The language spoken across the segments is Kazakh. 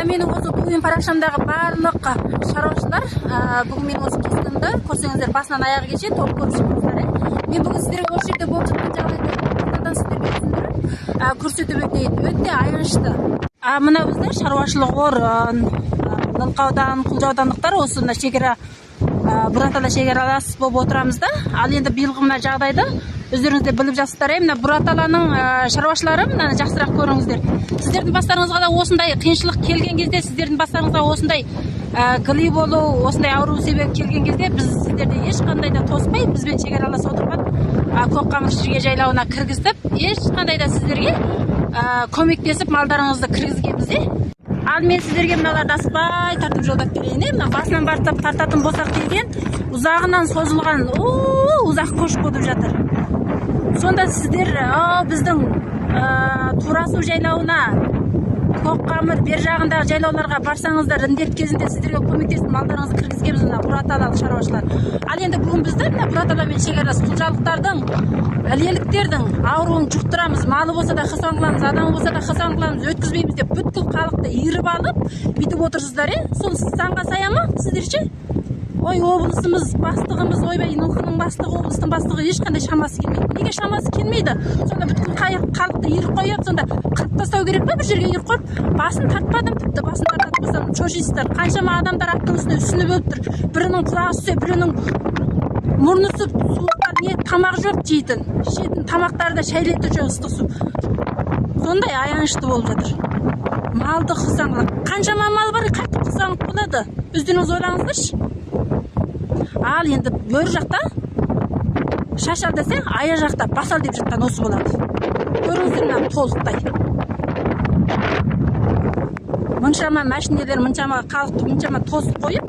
Я менің осы Дуин парақшамдағы барлық шаруашылар, бүгін мен осы кескінді көрсеңіздер, басынан аяғы кеше толық көріп шықтыңыздар. Мен бүгін сіздерге осы жерде болып жатқан жағдайды тоқталдан сіздерге түсіндіріп, көрсетіп өтейін. Өте аянышты. Мына біздің шаруашылық орын, Нылқы аудан, Құлжа аудандықтар осы мына шекара, Бұратала шекаралас болып отырамыз да. Ал енді биылғы мына жағдайды өздеріңіз де біліп жатсыздар, мына Бұраталаның шаруашылары, мынаны жақсырақ көріңіздер. Сіздердің бастарыңызға да осындай қиыншылық келген кезде, сіздердің бастарыңызға осындай гли болу, осындай ауру себебі келген кезде біз сіздерді ешқандай да тоспай, бізбен шекаралас отырған Көкқамыр жерге жайлауына кіргізіп, ешқандай да сіздерге көмектесіп малдарыңызды кіргізгенбіз. Ал мен сіздерге мыналарды аспай тартып жолдап берейін. Мына басынан бастап тартатын болсақ деген ұзағынан созылған ұзақ көш болып жатыр. Сонда сіздер біздің Турасу жайлауына, Көкқамыр бер жағындағы жайлауларға барсаңыздар, індет кезінде сіздерге көмектесіп малдарыңызды кіргізгенбіз мына Бұраталалық шаруашылар. Ал енді бүгін бізді мына Бұраталамен шекаралас құлжалықтардың, ілеліктердің ауруын жұқтырамыз, малы болса да қасан қыламыз, адамы болса да қасан қыламыз, өткізбейміз деп бүткіл халықты иіріп алып бүйтіп отырсыздар. Сол заңға сая ма сіздерше? Ой, облысымыз бастығымыз, ойбай, Нылқының бастығы, облыстың бастығы ешқандай шамасы келмейді. Неге шамасы келмейді? Сонда бүткіл халықты иіріп қойып, сонда қырып тастау керек па? Бір жерге иіріп қойып, басын тартпадым, тіпті басын тартатын болсам шошисыздар. Қаншама адамдар аттың үстіне үсініп өліп тұр. Бірінің құлағы үссе, бірінің мұрны үсіп, суықта не тамақ жоқ жейтін, ішетін тамақтары да шәйлеті жоқ, ыстық су. Сондай аянышты болып жатыр. Малды қырсаң, қаншама мал бар, қайтып қырсаң болады? Өздеріңіз ойлаңыздаршы. Ал енді бөр жақта шаш ал десе, ая жақта бас ал деп жатқан осы болады. Көріңіздер, мына толықтай мұншама машинелер, мұншама халықты мұншама тосып қойып,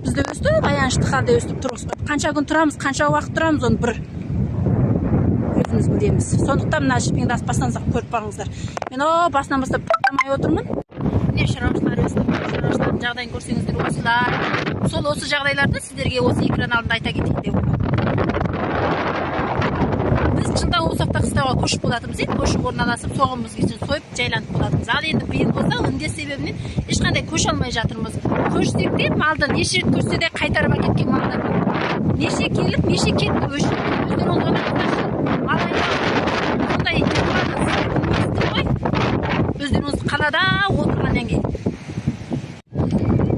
бізді өстіп аянышты халде өстіп тұрғызып қойды. Қанша күн тұрамыз, қанша уақыт тұрамыз, оны бір өзіміз білеміз. Сондықтан мына шіпеңді аспастан көріп барыңыздар. Мен басынан бастап тоқтамай отырмын. Міне шаруашылар өстіп, шаруашылардың жағдайын көрсеңіздер осылай. Сол осы жағдайларды сіздерге осы экран алдында айта кетейін деп отырмын. Біз жылда осы жақта қыстауға көшіп болатынбыз, көшіп орналасып, соғымыз келсе сойып, жайланып болатынбыз. Ал енді биыл болса індет себебінен ешқандай көше алмай жатырмыз. Көшсек те малды неше рет көшсе де қайтарып әкеткен малдар. Неше келіп, неше кетті өшіп.